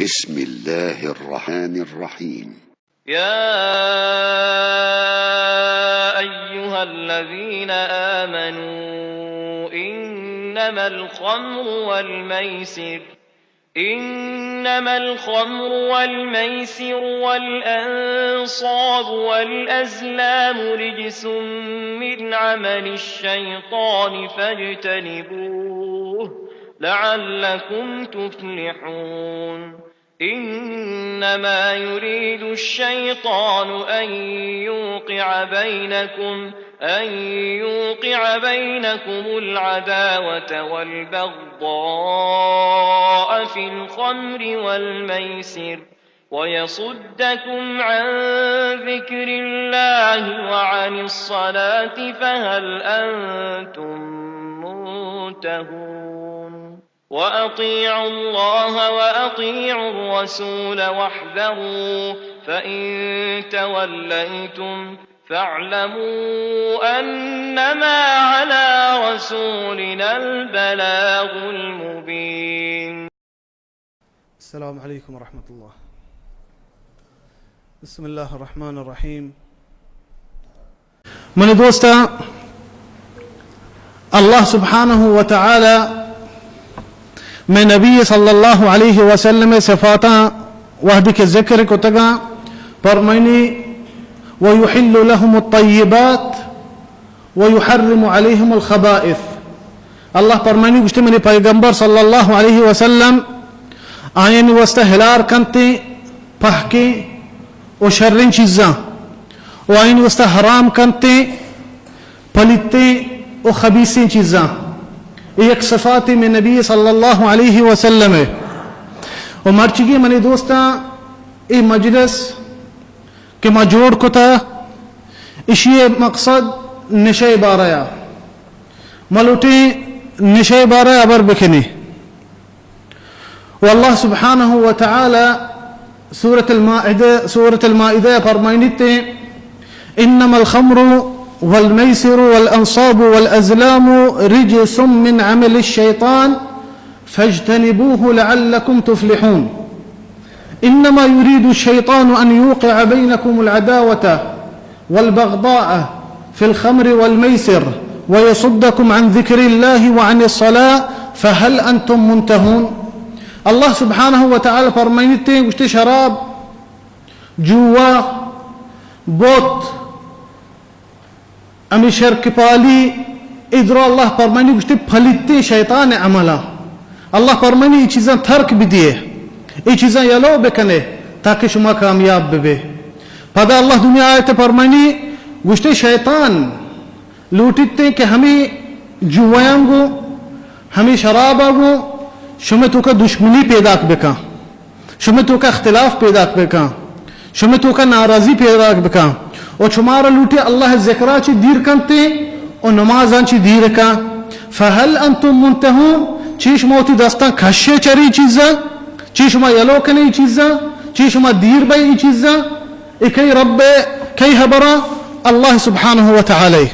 بسم الله الرحمن الرحيم. يا أيها الذين آمنوا إنما الخمر والميسر، إنما الخمر والميسر والأنصاب والأزلام رجس من عمل الشيطان فاجتنبوه لعلكم تفلحون. إنما يريد الشيطان أن يوقع بينكم، أن يوقع بينكم العداوة والبغضاء في الخمر والميسر ويصدكم عن ذكر الله وعن الصلاة فهل أنتم منتهون. وأطيعوا الله وأطيعوا الرسول واحذروا، فإن توليتم فاعلموا أنما على رسولنا البلاغ المبين. السلام عليكم ورحمة الله. بسم الله الرحمن الرحيم. منی دوستاں، اللہ سبحانہ و تعالی مئے نبی صلی اللہ علیہ وسلم ءِ صفاتاں وہدے کہ ذکر کتگاں، فرمائنی، ويحل لهم الطيبات ويحرم عليهم الخبائث. اللہ فرمائنی، گوشتے، منی پیغمبر صلی اللہ علیہ وسلم آیانی واسطہ حلال کنتے پہکیں و شریں چیزاں، و آیانی واسطہ حرام کنتے پلیتیں و خبیثیں چیزاں. اے یک صفات مئے نبی صلی اللہ علیہ وسلم ءِ. و مرچیگی منی دوستاں، اے مجلس کہ ما جوڑ کتا، اشی مقصد نشہ بارہ ءَ. ما لوٹیں نشہ بارہ ءَ ہبر بکنیں. و اللہ سبحانہ و تعالی سورة المائدہ، سورة المائدہ فرمائنیتے، إنما الخمر والميسر والأنصاب والأزلام رجس من عمل الشيطان فاجتنبوه لعلكم تفلحون. إنما يريد الشيطان أن يوقع بينكم العداوة والبغضاء في الخمر والميسر ويصدكم عن ذكر الله وعن الصلاة فهل أنتم منتهون. اللہ سبحانہ و تعالی فرمائنیتے، گوشتے، شراب، جوا، بت، ہمے شرک پالی، اے درا اللہ فرمانی گوشتے پلیتیں شیطان عملا. اللہ فرمانی اے چیزاں ترک بدیے، اے چیزاں یلو بکنے تاکہ شما کامیاب ببے. پدا اللہ دنیا آیت فرمانی گوشتے شیطان لوٹیتے کہ ہمے جوایاں گوں، ہمے شرابا گوں شمے توکا دشمنی پیداک بکن. شمے توکا اختلاف پیداک بکن، شمے توکا ناراضی پیداک بکن، و شمارا لوٹی اللہ ذکرا چی دیر کنتے و نمازاں چی دیر کن. فهل انتم منتهون، چی شما وتی دستاں کشے چری چیزا؟ چی شما یلو کنے چیزا؟ چی شما دیر بے ای چیزا؟ اے کئی رب، کئی حبرا؟ اللہ سبحانہ و تعالی.